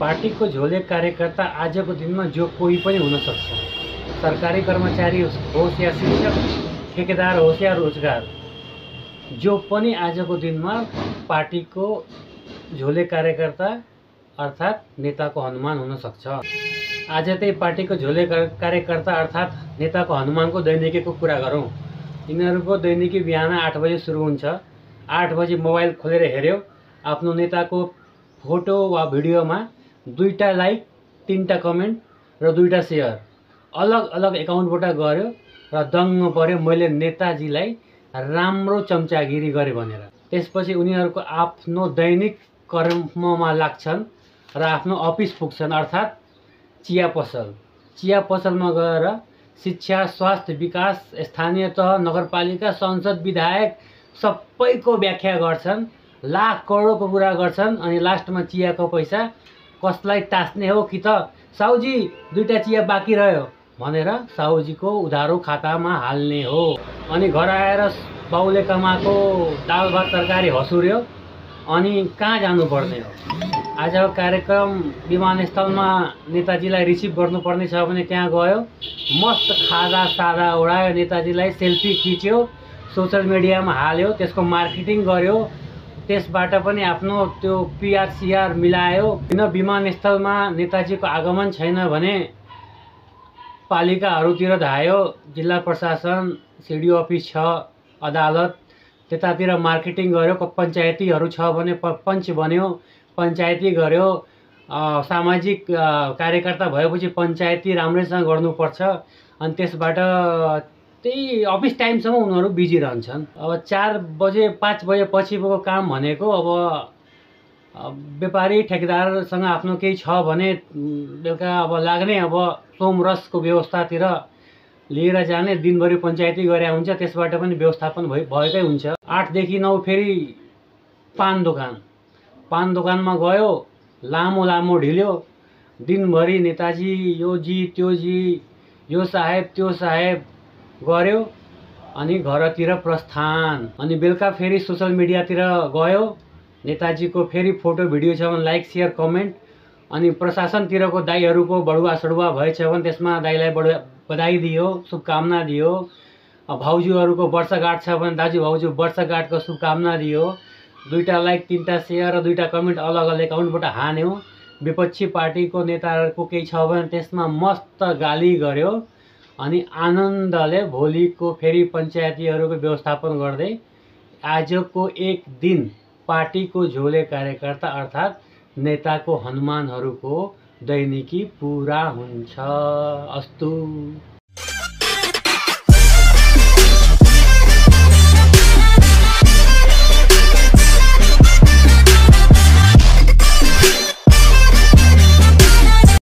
Party को झोले कार्यकर्ता आज को दिन में जो कोई पनि हुन सक्छ। सरकारी कर्मचारी होस् या शिक्षक, ठेकेदार होस् या रोजगार, जो पनि आज को दिन में पार्टी को झोले कार्यकर्ता अर्थात नेता को हनुमान हुन सक्छ। आज त्यही पार्टी को झोले कार्यकर्ता अर्थात नेता को हनुमान को दैनिकी को कुरा गरौँ। यिनीहरूको दैनिकी बिहान 8 बजे सुरु हुन्छ। 8 बजे मोबाइल खोलेर हेर्यो, आफ्नो नेता को फोटो वा भिडियोमा 2टा लाइक, 3टा कमेन्ट र 2टा सेयर अलग अलग एकाउन्टबाट गर्यो र दङ्ग पर्यो मैले नेताजीलाई राम्रो चम्चागिरी गरे भनेर। त्यसपछि उनीहरूको आफ्नो दैनिक कर्ममा लाग्छन् र आफ्नो अफिस पुग्छन् अर्थात चिया पसलमा गएर शिक्षा, स्वास्थ्य, विकास, स्थानीय तह, नगरपालिका, संसद, विधायक सबैको व्याख्या गर्छन्, लाख करोडको कुरा गर्छन् अनि लास्टमा चियाको पैसा कसलाई टास्ने हो कि त साउजी 2टा चिया बाँकी रह्यो भनेर साउजीको उधारो खातामा हाल्ने हो। अनि घर आएर बाउले कमाएको दाल भात तरकारी हसुर्यो अनि कहाँ जानुपर्ने हो। आजको कार्यक्रम विमानस्थलमा नेताजीलाई रिसिभ गर्नुपर्ने छ भने त्यहाँ गयो, मस्त खाजा सादा उडायो, नेताजीलाई सेल्फी खिच्यो, सोशल मिडियामा हाल्यो, त्यसको मार्केटिङ गर्यो, त्यसबाट पनि आफ्नो त्यो पिआर सिआर मिलायो। किन विमानस्थलमा नेताजीको आगमन छैन भने पालिकाहरूतिर धायो, जिल्ला प्रशासन, सिडिओ अफिस छ, अदालत, त्यतातिर मार्केटिङ गर्यो। पञ्चायतीहरू छ भने पञ्च बन्यो, पञ्चायती गर्यो। सामाजिक कार्यकर्ता भएपछि पञ्चायती राम्रैसँग गर्नुपर्छ। अनि त्यसबाट त्यही अफिस टाइमसम्म उनीहरू बिजी रहन्छन्। अब 4 बजे 5 बजे पछिको काम भनेको अब व्यापारी ठेकेदारसँग आफ्नो केही छ भने बेलुका अब लाग्ने, अब सोमरसको व्यवस्थातिर लिएर जाने, दिनभरि पञ्चायती गरे हुन्छ, त्यसबाट पनि व्यवस्थापन भएकै हुन्छ। 8 देखि 9 फेरि पान दोकानमा गयो, लामो ढिल्यो, दिनभरि नेताजी यो जी त्यो जी, यो साहेब त्यो साहेब गर्यो अनि घरतिर प्रस्थान। अनि बेलुका फेरि सोशल मिडियातिर गयो, नेताजीको फेरि फोटो भिडियो छ भने लाइक सेयर कमेन्ट। अनि प्रशासनतिरको दाइहरूको बढुवा सडुवा भएछ भने त्यसमा दाइलाई बधाई दियो, शुभकामना दियो। भाउजूहरूको वर्षगाँठ छ भने दाजु भाउजू वर्षगाँठको शुभकामना दियो। 2टा लाइक, 3टा सेयर र 2टा कमेन्ट अलग अलग एकाउन्टबाट हान्यो। विपक्षी पार्टीको नेताहरूको केही छ भने त्यसमा मस्त गाली गर्यो अनि आनन्दले भोलिको फेरि पञ्चायतीहरूको व्यवस्थापन गर्दै आजको एक दिन पार्टीको झोले कार्यकर्ता अर्थात् नेताको हनुमानहरूको दैनिकी पुरा हुन्छ। अस्तु।